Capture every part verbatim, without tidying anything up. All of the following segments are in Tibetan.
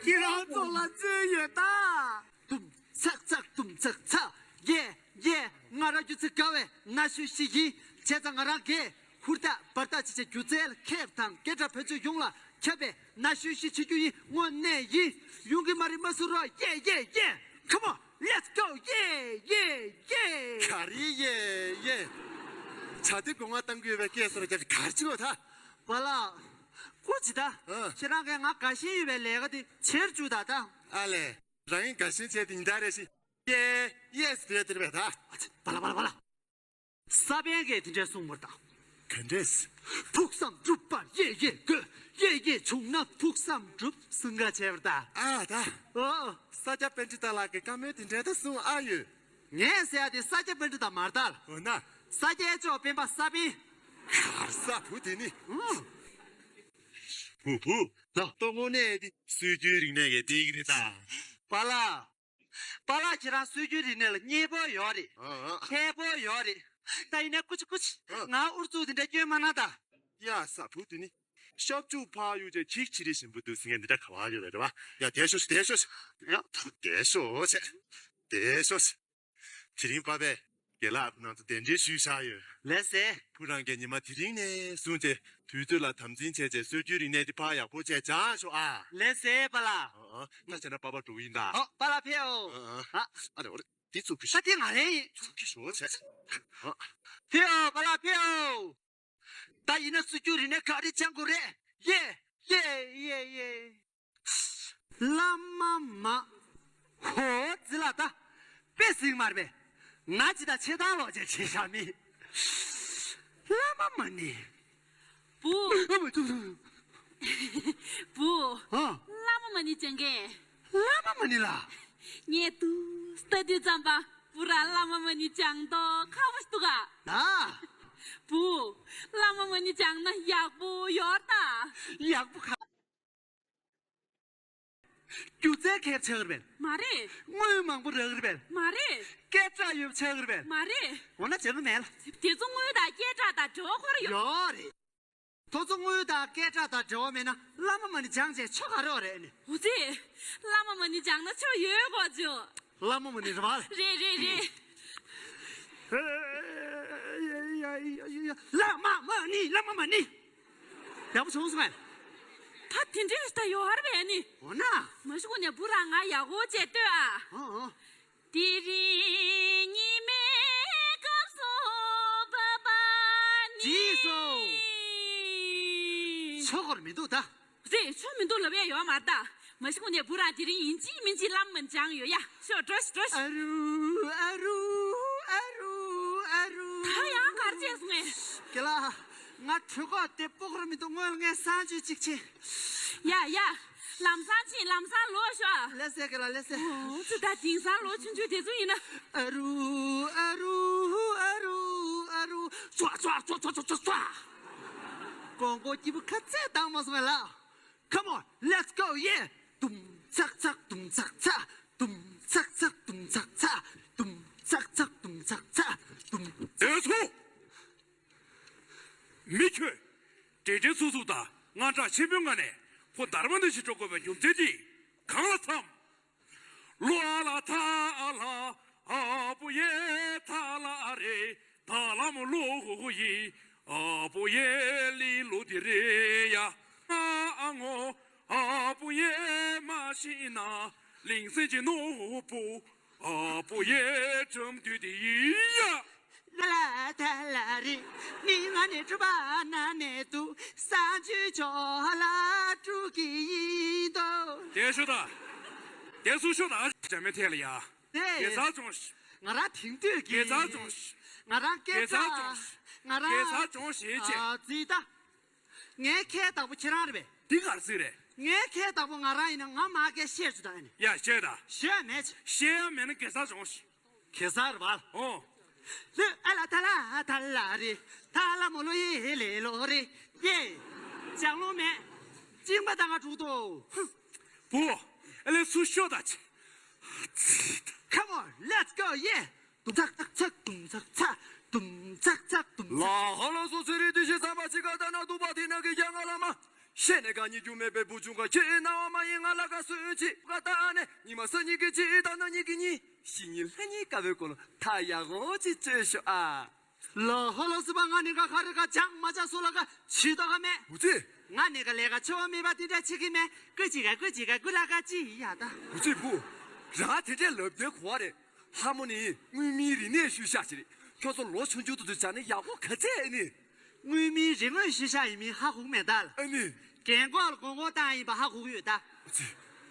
ཁྱེད་རང་ཚོ་ལ་བཙོན་ཡོད་ད། དུམ་ཚག་ཚག་དུམ་ཚག་ཚག་ཡེ་ཡེ། ང་རང་རྒྱུ་ཚིག་དགའ་བའི་ན་ཤུ་ཤི་ཡིན། བྱས་ཙང་ང་རང་གིས་ཧུར་ཐག་འབར་ཐག་བྱས་བྱས་སྒྱུ་རྩལ་མཁས་པ་དང་སྐད་གྲགས་བོད་ཆོས་ཡོངས་ལ་ཁྱབ་པའི་ན་ཤུ་ཤི་བྱེད་རྒྱུ་ཡིན། དངོས་གནས་ཡིན། ཡོང་གི་མ་རེད་མ་ཟུར་རོགས། ཡེ་ཡེ་ཡེ། Come on, let's go, yeah, yeah, yeah. ག་རེ་ཡེ་ཡེ། བྱ་དེ་སྒོ་ང་བཏང་གི་ཡོད་པའི་སྐད་སོར་རྒྱག་གི་གར་ཅི་ལོ་ད། པཱ་ལགས། སྐུ་མཁྱེན་ད། ཨ། ཁྱེད་རང་གིས་ང་དགའ་ཞེན་ཡོད་པའི་ལས་ཀ་དེ་བྱེད་བཅུག་ད་ད། ཨ་ལས། རང་ཡིན་དགའ་ཞེན་བྱས་དེ་ཡིན་ད་རེད་ཤི། ཡེ་ཡེ་སི་དེ་དེར་བས་ད། པཱ་ལགས་པཱ་ལགས་པཱ་ལགས། ས་པཎ་གྱིས་དེ་འདྲས་གསུངས་པར་ད། ག་འདྲས། ཕུགས་བསམ་འགྲུབ་པར་ཡེ་ཡེ་དགོས། ཡེ་ཡེ་བྱུང་ན་ཕུགས་བསམ་འགྲུབ་གསུང་ག་བྱས་པར་ད། ཨ་ད། ཨོ། ས་སྐྱ་པཎྜི་ཏ་ལགས་ཀྱིས་བཀའ་མོལ་དེ་འདྲས་ད་གསུངས་ཨ་ཡོད། ངས་ཟེར་ཡ་དེ་ས་སྐྱ་པཎྜི་ཏ་མ་རེད་ད། འོ་ན། ས་སྐྱའི་ཅོག་སྤེན་པ་ས་པཎ། གར་ས་བུ་དེ་ནི། ཨུ། བུ་བུ། ལགས་སྟོང་དངོས་གནས་དེ་སྲོལ་རྒྱུན་རིག་གནས་ཀྱི་སྟེང་རེད་ད། པཱ་ལགས། པཱ་ལགས་ཁྱེད་རང་སྲོལ་རྒྱུན་རིག་གནས་ལ་མཉེས་པོ་ཡོད་རེད། ཨ་ཨ། མཁས་པོ་ཡོད་རེད། ད་ཡིན་ན་ཀུ་ཅི་ཀུ་ཅི། ཨ། ང་ཨུ་ཚུགས་དེ་འདྲ་སྐྱོན་མ་གནང་ད། ཡ་ས་བུ་དེ་ནི། ཤབ་ཅུ་ཕ་ཡུ་ཅེ་ཁྱིག་ཁྱི་རི་ཞིམ་པོ་འདུག་ཟིན་ངས་འདི་འདྲ་ག་བ་ཡོད་རེད་བ། ཡ་དེ་ཤོ་ཤི་དེ་ཤོ་ཤི། ཡ་དེ་ཤོ་ཤི། དེ་ཤོ་ཤི། དེ་རིང་པ་ཕས་རྒན་ལགས་ཁོ་རང་ཚོ་གདན་འདྲེན་ཞུས་བཞག་ཡོད། ལགས་སེ། ཁོ་རང་གིས་ཉི་མ་དེ་རིང་ནས་བཟུང་སྟེ་དུས་ཚོད་ལ་དམ་འཛིན་བྱས་རྗེས་སྲོལ་རྒྱུན་རིག་གནས་དེ་ཕར་ཡག་པོ་བྱས་སྦྱངས་ཤོག་ཨ། ལགས་སེ་པཱ་ལགས། ཨ་ཨ། ད་བྱས་ན་པཱ་ཕ་འགྲོ་གི་ཡིན་ད། ཨོ་པཱ་ལགས་ཕེབས་འོ། ཨ་ཨ། ཨ་རེ་འོ་རེ་འདི་ཚུགས་ཀྱི་ཤོག་ད་དེ་ང་རེ་ཡིན། ཚུགས་ཀྱི་ཤོག་བྱས། ཨ། ཕེབས་འོ་པཱ་ལགས་ཕེབས་འོ། ད་ཡིན་ན་སྲོལ་རྒྱུན་རིག་གནས་ག་རེ་སྦྱང་དགོས་རེད། ཡེ་ཡེ་ཡེ་ཡེ། བླ་མ་མ། ཧོ་ཙི་ལ་ད། དཔེ་ཟིག་མ་རེད་པས། ང་ཅི་ད་ཆེ་ཐང་ལོག་ཅེས་བྱེད་ཤ་མི། བླ་མ་མ་ནི། བུ། ཨ་མ་ཐུག་ཐུག་བུ། ཨ། བླ་མ་མ་ནི་སྦྱང་གི། བླ་མ་མ་ནི་ལ། ངས་དུ་ལྟ་དུས་ཙམ་པ་བུ་ར་བླ་མ་མ་ནི་སྦྱང་མདོག་ཁ་བོ་ཞིག་འདུག་ག་ད། བུ། བླ་མ་མ་ནི་སྦྱང་ན་ཡག་པོ་ཡོད་ད། ཡག་པོ་ག་སྒྱུ་རྩལ་མཁས་ཆགས་རེད་པས། མ་རེད། དངུལ་མང་པོ་རག་རེད་པས། མ་རེད། སྐད་གྲགས་ཡོད་ཆགས་རེད་པས། མ་རེད། འོ་ན་བྱེད་ནི་མེད་ལ། དེ་ཚོ་དངུལ་དང་སྐད་གྲགས་དང་འབྲེལ་བ་ཁོ་ར་ཡོད། ཡོད་རེད། དེ་ཚོ་དངུལ་དང་སྐད་གྲགས་དང་འབྲེལ་བ་མེད་ན་བླ་མ་མ་ནི་སྦྱངས་བྱས་ཆོ་ག་རེ་བ་རེད་ནི། འོ་ཙི། བླ་མ་མ་ནི་སྦྱངས་ན་ཆོ་ཡོད་གོ་ཅོ། བླ་མ་མ་ནི་རེད་པ། རེད་རེད་རེད། བླ་མ་མ་ནི་བླ་མ་མ་ནི། ཡག་པོ་བྱུང་སོང་ངས། ད་དེ་འདྲས་ད་ཡོད་རེད་པས་ནི། འོ་ན། མ་གཞི་ཁོ་ནས་བུ་ར་ང་ཡག་པོ་བྱས་ལྟོས་ཨ། ཨོ་ཨོ། དེ་རིང་ཉི་མའི་སྐབས་སུ་བབས་པ་ནི། ཇི་སོ། ཆོ་གར་མི་འདུག་ད། རེད་ཆོ་མི་འདུག་ལབ་ཡ་ཡོད་མ་རེད་ད། མ་གཞི་ཁོ་ནས་བུ་ར་དེ་རིང་ཡིན་གཅིག་མིན་གཅིག་བླ་མ་སྦྱངས་ཡོད་ཡ། ཤོག་འགྲོ་ཤི་འགྲོ་ཤི། ཨ་རུ་ཨ་རུ་ཨ་རུ་ཨ་རུ། ད་ཡང་གར་བྱས་སོང་ངས། རྒན་ལགས། ང་གྲོད་ཁོག་དེ་སྤོ་གི་ར་མི་འདུག་སྔོན་ལ་ངས་གསང་སྤྱོད་ཅིག་བྱེད། ཡ་ཡ། ལམ་སང་ཕྱིན་ལམ་སང་ལོག་ཤོག་ལགས་སེ་རྒན་ལགས་ལགས་སེ། ཨོ་ཙི་ད་དེང་སང་ལོ་ཆུང་ཆུང་དེ་ཚོ་ཡིན་ན། ཨ་རུ་ཨ་རུ་ཨ་རུ་ཨ་རུ། ཙོ་ཙོ་ཙོ། ཀོང་ཀོ་སྐྱིད་པོ་ཁ་ཚད་བཏང་མ་སོང་ང་ལགས། Come on, let's go, yeah. དུམ་ཚག་ཚག་དུམ་ཚག་ཚག་དུམ་ཚག་ཚག་དུམ་ཚག་ཚག་དུམ་ཚག་ཚག་དུམ་ཚག་ཚག་དུམ། དེ་ཚོ། མི་ཁྱོད། འདྲེ་འདྲེ་སུ་སུ་དང་དངངས་སྐྲག་ཆེན་པོའི་ངང་ནས་ཁོ་འདར་མ་འདི་ཞིག་འགྲོ་དགོས་པའི་རྒྱུ་མཚན་དེ་གང་ལ་འཚམ། ལོ་ཨ་ལ་ཐ་ཨ་ལ་ཨ་པོ་ཡེ་ཐ་ལ་ཨ་རེ་ད་ལ་མོ་ལོ་ཧོ་ཧོ་ཡི་ཨ་པོ་ཡེ་ལི་ལོ་དི་རེ་ཡ་ཨ་ཨ་ངོ་ཨ་པོ་ཡེ་མ་ཤི་ན་ལིང་སེ་ཅི་ནོ་ཧོ་པོ་ཨ་པོ་ཡེ་ཁྲམ་དུ་དི་ཡི་ཡ། ལ་ལ་ད་ལ་རི་ནི་ང་ནི་གྲུ་པ་ན་ནས་དུ་ས་ཆུ་ཆོ་ལ་དྲུག་གི་ཡིན་དོ། དེ་ཤོ་ད། དེ་སུ་ཤོ་ད་ཇ་མེ་ཐེ་ལ་ཡ། དེ་གེ་ས་ཅོང་ཤི། ང་རང་དེང་དུས་ཀྱི་གེ་ས་ཅོང་ཤི། ང་རང་སྐད་གེ་ས་ཆ་ཅོང་ཤི། ང་རང་གེ་ས་ཅོང་ཤི་ཅེ། ཨ་ཙི་ད། ངའི་ཁའི་བདག་པོ་ཁྱེད་རང་རེད་པས། འདི་གར་ཟིག་རེད། ངའི་ཁའི་བདག་པོ་ང་རང་ཡིན་ན་ང་མ་སྐད་བཤད་རྒྱུ་ད་ཨ་ནི། ཡ་བཤད་ད། བཤད་མེད་ཅི། བཤད་ཡ་མེད་ན་གེ་ས་ཅོང་ཤི། གེ་སར་བ། ཨོ། ལུ་ཨ་ལ་ཐ་ལ་ཐ་ལ་རི། ཐ་ལ་མོ་ལོ་ཡི་ལེ་ལོ་རི། ཡེ། ལྕགས་ལོང་མེད། གཅིན་པ་དང་ང་དྲུག་ཏོ། བུ། ཨ་ལེ་སུ་ཤོ་ད་ཆེ། Come on, let's go, yeah. དུམ་ཚག་ཚག་ཚག་དུམ་ཚག་ཚག་དུམ་ཚག་ཚག་དུམ་ཚག་ལ་ཧ་ལ་སོ་སི་རི་དི་ཤི་ས་མ་ཤི་ཀ་ད་ན་དུ་པ་ཐི་ན་གི་ཡ་ང་ལ་མ། ཤེས་ནས་དགའ་ཉིད་རྒྱུ་མེད་པའི་བུ་ཆུང་ག་ཁྱེད་རྣ་བ་མ་ཡིན་ང་ལ་དགའ་སུ་ཅི་ག་ད་ནས་ཉི་མ་སང་ཉིན་གྱི་ཅི་ད་ན་ཉིན་གྱི་ཉིན་ཤི་ཉིན་ལྷ་ཉིན་དཀའ་བའི་སྐོར་ལ་ཐ་ཡག་གོ་ཅི་བཅོས་ཤོག་ཨ། ལོ་ཧོ་ལོ་སི་པ་ང་ནི་ག་ཁ་རི་ག་ཅང་མ་ཅང་སུ་ལ་ག་ཆི་ཏོ་ག་མེད། བུ་ཚེ། ང་ནི་ག་ལས་ག་ཆོ་མེད་པ་དེ་འདྲ་ཆི་གི་མེད་ཀུ་ཅི་ག་ཀུ་ཅི་ག་ཀུ་ལ་ག་ཅི་ཡ་ད། བུ་ཚེ་བུ། རང་དེ་འདྲའི་ལབ་དེ་གོ་བ་རེད། ལྷ་མོ་ནི་དངུལ་མིའི་རིག་གནས་ཤུལ་བཞག་ཅིག་རེད། ཁྱོད་ཚོ་ལོ་ཆུང་ཆུང་དུ་དུ་བྱ་ནི་ཡག་པོ་ག་ཚད་ཨེ་ནི། དངུལ་མིའི་རིག་དངོས་ཤུལ་བཞག་ཡིན་མིན་ཧ་གོ་མེད་ད་ལ། ཨེ་ནི། རྒན་གོག་ལ་གོང་གོང་བཏང་ཡིན་པ་ཧ་གོ་གི་ཡོད་ད།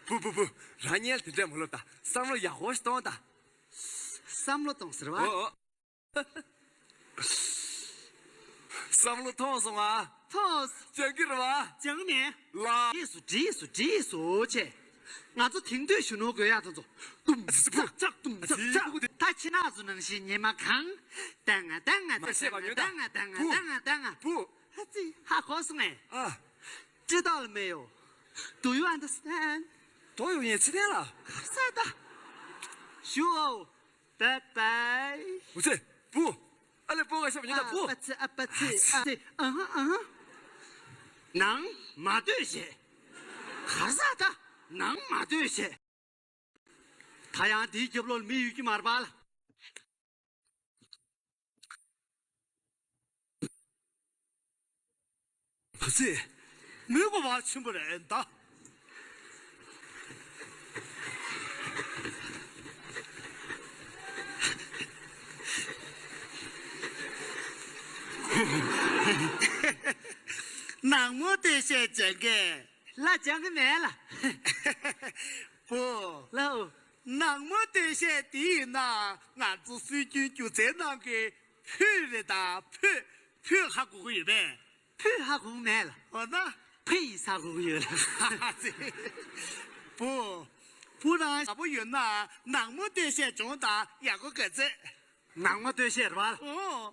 བུ་བུ་བུ། རང་ཉལ་དེ་འདྲ་མ་ལབ་ད། བསམ་བློ་ཡག་པོ་ཞིག་གཏོང་ད། བསམ་བློ་གཏོང་ཟེར་བ། ཨོ་ཨོ། བསམ་བློ་ཐོངས་སོང་ང་། ཐོངས། སྦྱང་གི་རེད་བ། སྦྱང་མེད། ལ། བྲིས་སོ་བྲིས་སོ་བྲིས་སོ་ཆེ། ང་ཚོ་དེང་དུས་གཞོན་ནུ་དགོས་ཡག་དང་ཚོ། ཏུམ་ཙག་ཙག་ཏུམ་ཙག་ཙག་ད་ཕྱི་ནག་ཚོ་ནང་བཞིན་ཉི་མ་གང་། ཏང་ང་ཏང་ང་ཏང་ང་ཏང་ང་ཏང་ང་ཏང་ང་ཏང་ང་། བུ། ཧ་ཙི་ཧ་གོ་སོང་ངས། ཨ། ཅི་ལྟར་མེད་ཡོ། Do you understand? དོ་ཡོ་ཡན་ཚི་ཐན་ལ། ས་ད། ཞུ་འོ། Bye bye. བུ་ཚེ། བུ། ཨ་ལེ་བུ་ག་ཤ་བ་ཉི་ད་བུ། ཨ་ཙི་ཨ་པ་ཙི་ཨ་ཙི་ཨ་ཧ་ཨ་ཧ། ནང་མ་སྡོད་ཞེས། གར་ས་ད་ནང་མ་སྡོད་ཞེས། ད་ཡང་དེའི་རྒྱབ་ལོགས་ལ་མི་ཡོད་ཀྱི་མ་རེད་པ་ལ། བུ་ཚེ། མི་གོ་བ་ཆེན་པོ་རེད་ད། ནག་མོ་སྟོད་གཞས་སྦྱང་གི། ལ་སྦྱང་གི་མེད་ལ། བུ། ལའོ། ནག་མོ་སྟོད་གཞས་དེ་ཡིན་ན་ང་ཚོ་སྲོལ་རྒྱུན་སྒྱུ་རྩལ་ནང་གི་ཕུད་རེད་ད་ཕུད། ཕུད་ཧ་གོ་གི་ཡོད་པས། ཕུད་ཧ་གོ་གི་མེད་ལ། འོ་ན། ཕུད་ཡིས་ཧ་གོ་གི་ཡོད་ལ། བུ། བུ་རང་ཞྭ་པོ་ཡོད་ན་ནག་མོ་སྟོད་གཞས་སྦྱོང་དང་ཡག་པོ་ག་ཚད། ནག་མོ་སྟོད་གཞས་རེད་བ། ཨོ།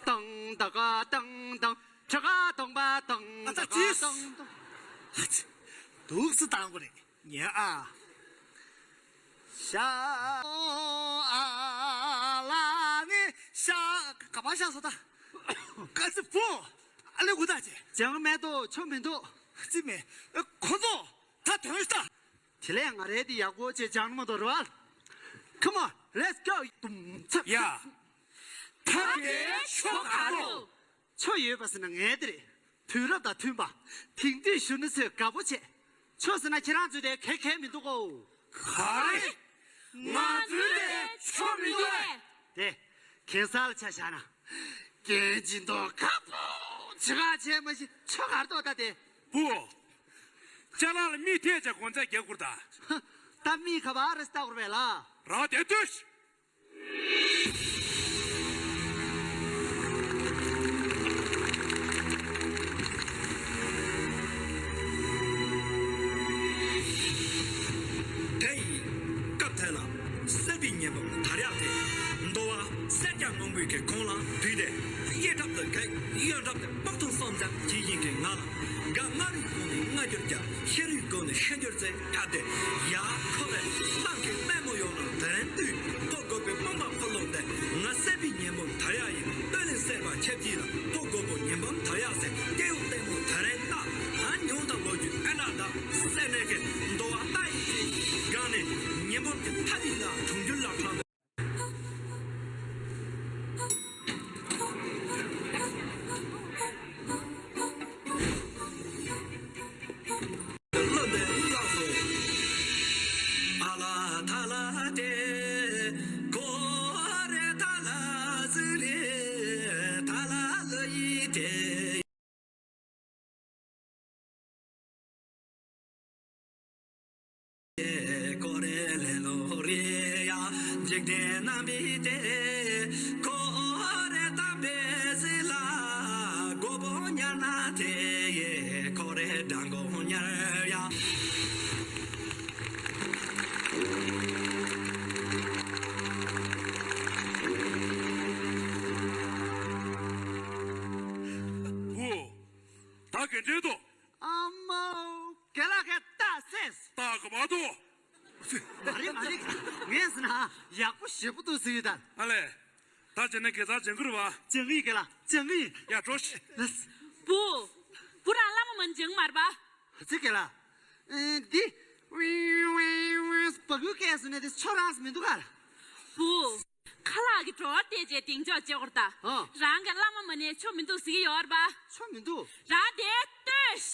ཏང་ཏ་ཀ་ཏང་ཏང་ཁྲ་ཀ་ཏོང་པ་ཏང་ཏ་ཀ་ཏང་ཏང་། འདུག་སེ་བཏང་དགོས་རེད་ཉན་ཨ། ཤ་ཨ་ལ་ནི་ཤ་ག་པ་ཤ་སོ་ད། ཀ་ཙི་བུ། ཨ་ལེ་གུ་ད་ཅེ། ཅང་མེད་དོ་ཆོ་མི་འདུག་ཙི་མེ། ཁོ་ཚོ་ད་དོན་ཤ་ད། དེ་ལས་ང་རེད་དེ་ཡག་པོ་ཅེ་ཅང་མ་དོ་རོལ། Come on, let's go. ཏུམ་ཚ། ཡ། ད་དེ་ཆོ་ག་རོ། ཆོ་ཡོད་པ་ཟེར་ན་ངས་དེ་རེད། དུས་རབས་དང་མཐུན་པ། དེང་དུས་གཞོན་ནུ་ཚོས་དགའ་པོ་བྱེད། ཆོ་ཟེར་ན་ཁྱེད་རང་ཚོས་དེ་གལ་གལ་མི་འདུག་གོ་ག་རེ། ང་ཚོས་དེ་ཆོ་མི་འདུག་ཨེ། དེ། གེ་སར་ལ་ཆ་བཞག་ན། རྒན་སྦྱིན་མདོག་ཁ་པོ་ཆེ་ཁ་བྱས་མ་ཤི་ཆོ་གར་ཏོ་ད་དེ། བུ། ཅ་ལག་ལ་མིག་ཐེབས་བྱས་གོང་ཚད་རྒྱག་དགོས་ད། ད་མིག་ག་པར་རེ་ལྟ་དགོས་པས་ལ། རང་དེ་ལྟོས་ཤིག་དེ་ཡི་སྐབས་དེ་ལ་གསེར་པའི་ཉི་འབུམ་དར་ཡག་དེ་འདོ་བ་སེར་སྐྱ་སྔོན་པོའི་གི་གོང་ལ་བུད་དེ་གཡས་འགྲམ་དུ་གེགས་གཡོན་འགྲམ་དུ་དཔག་ཏུ་མཚོན་ཙམ་ཇི་བཞིན་གྱི་ང་ལ་དགའ་མངའ་རིས་གོང་ནས་མངའ་གྱུར་ཀྱང་ཤེས་རིག་སྒོ་ནས་ཤེས་འགྱུར་བཙལ་ཡག་དེ་ཡ་ཁོ་རེ་ཏང་གི་དཔལ་མོ་ཡོང་ན་དེ་རིང་དུས་ཐོག་དགོས་པའི་དཔུང་པ་འཁོར་ལོ་འདི་ང་གསེར་པའི་ཉི་འབུམ་དར་ཡག་ཡིན། སྟོད་ལུང་གསེར་པ་ཆབ་ཀྱི་ལ་ཕོ་རྒོད་པོ་ཉི་འབུམ་དར་ཡག་ཟེར་སྐྱེ་གཡོག་ལྟད་མོ་དར་རན་ན་ཨ་ཉུང་དང་ལོ་རྒྱུས་ཨེ་འདྲ་དང་སེ་ནས་ཀྱི་འདོ་བ་ལྟ་ཡི་ཅིག་གང་ནས་ཉི་འབུམ་གྱི་མཐའ་དེ་ལ་གྲོང་ཁྱེར་ལ་ཁྲང་། བུ། ད་ག་འདྲས་འདུག་ཨ་མའོ། རྒན་ལགས་ཀྱིས་ལྟ་སེམས། ལྟ་གི་མ་འདུག་མ་རེད་མ་རེད། ངས་ཟེར་ན་ཡག་པོ་ཞེ་པོ་འདུག་ཟེར་ཡོད་ད། ཨ་ལས། ད་བྱས་ན་དགེ་རྩར་སྦྱང་གི་རེད་བ། སྦྱང་གི་ཡིན་རྒན་ལགས་སྦྱང་གི་ཡིན། ཡ་འགྲོ་ཤིག་ལགས། བུ། བུ་རང་བླ་མ་མ་ནི་སྦྱང་མ་རེད་པ། ཨ་ཙི་རྒན་ལགས། ཨེ། འདི། སྦ་ཁུག་སྐད་ཟེར་ནས་དེ་ཁྱོད་རང་ཟེར་མི་འདུག་ག། བུ། ཁ་ལག་གི་བྲོ་བ་བལྟས་རྗེས་གདེང་འཇོག་བྱེད་དགོས་རེད་ད། ཨ། རང་གི་བླ་མ་མ་ནི་ཆོ་མི་འདུག་ཟེར་གྱི་ཡོད་རེད་པ། ཆོ་མི་འདུག་རང་དེ་ལྟོས།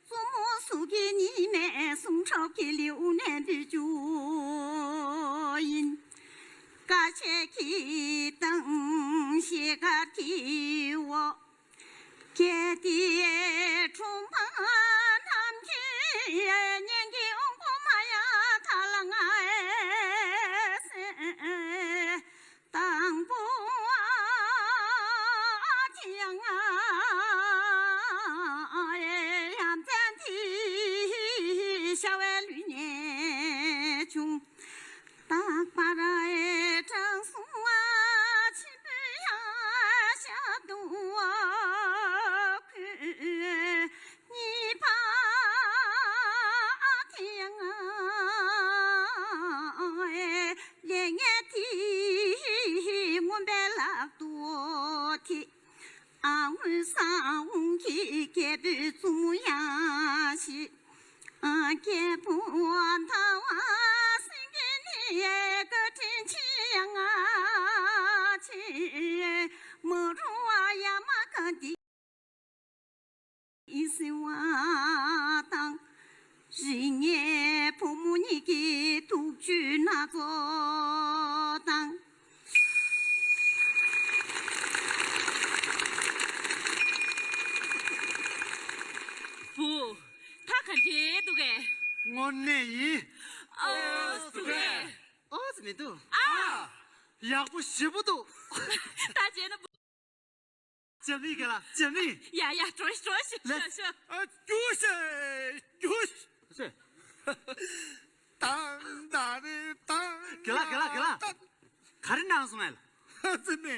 བཙུན་མོ་གཟུགས་ཀྱི་ཉི་མའི་གསུང་སྒྲོག་གི་ལེའུ་ནས་འབུལ་རྒྱུ་ཡིན། ཀ་ཆས་ཀྱི་སྟངས་ཤེལ་དཀར་གྱི་འོག་གལ་ཏེ་སྒྲོལ་མ་རྣམས་ཀྱི་སྙན་གྱི་དབང་པོ་མ་ཡང་དག་ལ་ང་ཨེ་སེམས་དང་པོ་ཨ་ཏི་ཡ་ང་ཨེ་ཡ་མཚན་འདི་ཤ་བའི་ལུས་ནས་བྱུང་། རྟག་པར་དྲང་སྲོང་ཆེན་པོའི་ཡང་ཞབས་ཏུ་འཁོད། གཉིས་པ་དེ་ཡང་ལས་ངན་དེ་མངོན་པའི་ལག་ཏུ་ཐེབས། ཨ། སྔོན་བསངས་དབང་གི་རྒྱལ་པོའི་བཙུན་མོ་ཡང་ཞེས། ཨ། རྒྱལ་པོ་ཟླ་བ་སེང་གེ་ནི་བཀའ་དྲིན་ཆེ་ཡང་ང་ཆེ། མ་རུང་བ་ཡ་མ་ག་འདི་ཟེར་བ་དང་། རིགས་ངན་བུ་མོ་གཉིས་ཀྱི་སྡུག་སྤྱོད་སྣ་ཚོགས་དང་། བུ། ད་ག་འདྲས་འདུག་གས། དངོས་གནས་ཡིན། ཨོ་འདུག་གས། ཨོ་ཙི་མི་འདུག་ཨ། ཡག་པོ་ཞེ་པོ་འདུག་ད་བྱས་ན། ལྕམ་རིང་རྒན་ལགས། ལྕམ་རིང་། ཡ་ཡ། འགྲོ་ཤོག་འགྲོ་ཤོག་ལེ། འགྲོ་ཤོག་ཨ། རྒྱུགས་ཤིག་རྒྱུགས་ཤིག་ཤེ། ཏང་ཏ་རེ་ཏང་། རྒན་ལགས་རྒན་ལགས་རྒན་ལགས། ག་རེ་གནང་སོང་ཨེ། ཨ་ཙི་མེ།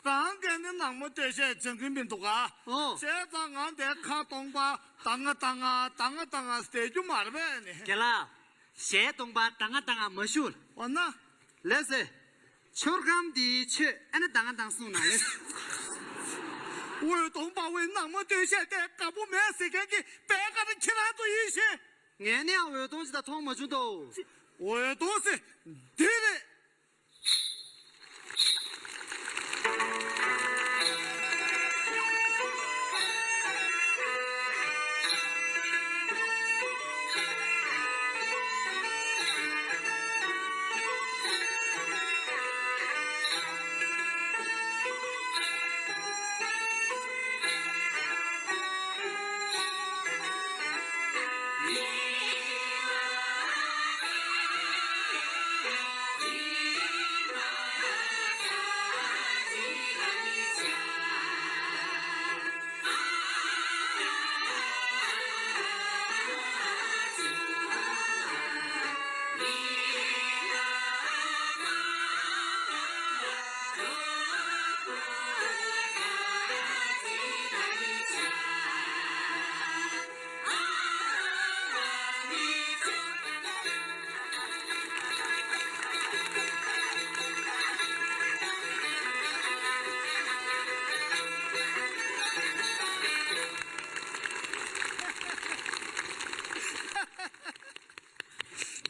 རང་གིས་ནི་ནག་མོ་སྟོད་གཞས་སྦྱང་གི་མི་འདུག་ག་ཨོ། བྱས་ཙང་ང་འདིར་ཁ་སྟོང་པ་ད་ང་ད་ང་ད་ང་ད་ང་ཟེར་རྒྱུ་མ་རེད་པས་ནི། རྒན་ལགས། གཞས་སྟོང་པ་ད་ང་ད་ང་མ་ཞུ། འོ་ན། ལགས་སེ། ཆོར་ཁམས་འདིའི་ཆོས་ཨ་ནི་ད་ང་ད་ང་གསུངས་ན་ལེགས། འོད་སྟོང་འབར་བའི་ནག་མོ་སྟོད་གཞས་དེ་དགའ་པོ་མེད་ཟེར་མཁན་གྱི་པད་དཀར་ཁྱེད་རང་ཚོ་ཡིན་ཞེས། ངས་ནི་འོད་སྟོང་ཅིག་ད་མཐོང་མ་བྱུང་དོ། འོད་སྟོང་ཟེར་འདི་རེད།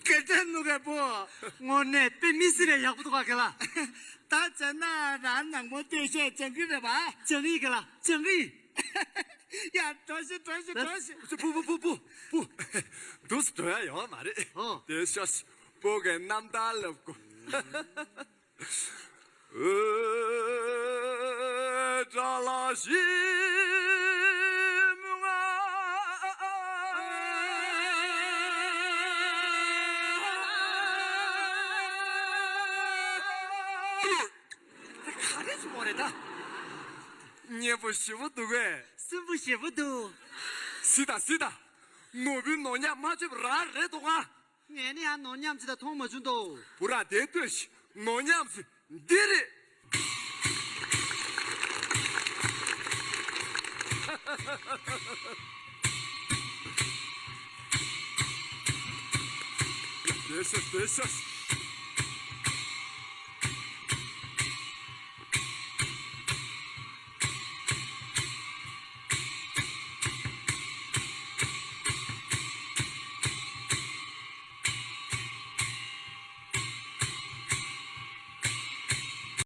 སྐད་ཆ་ནུ་ག་པོ། དངོས་གནས་དཔེ་མི་སྲིད་པའི་ཡག་པོ་འདུག་ག་ག་ལ། ད་བྱས་ན་རང་ནག་མོ་སྟོད་གཞས་སྦྱང་གི་རེད་པ། སྦྱང་གི་ཡིན་ག་ལ་སྦྱང་གི་ཡིན། ཡ། འགྲོ་ཤིག་འགྲོ་ཤིག་འགྲོ་ཤིག་བུ་བུ་བུ་བུ་བུ། འདུག་སེ་འགྲོ་ཡ་ཡོད་མ་རེད། ཨོ། དེ་ཤོག་ཤིག་བུ་གའི་རྣམ་ཐར་ལབ་དགོས། ཨོ། དགྲ་ལ་ཞིམ་ང་། ག་རེ་བྱུང་བ་རེད་ད། སྙན་པོ་ཞེ་པོ་འདུག་གས། སུན་པོ་ཞེ་པོ་འདུག་སི་ད་སི་ད། ནོར་བུའི་ནོར་ཉག་མ་བཅོས་པ་རང་རེད་འདུག་ག་ངས་ནི་ཡང་ནོར་ཉམས་ཅི་ད་མཐོང་མ་བྱུང་དོ། བུ་ར་དེ་ལྟོས་ཤིག་ནོར་ཉམས་ཅི་འདི་རེད། དེ་ཤ་དེ་ཤ།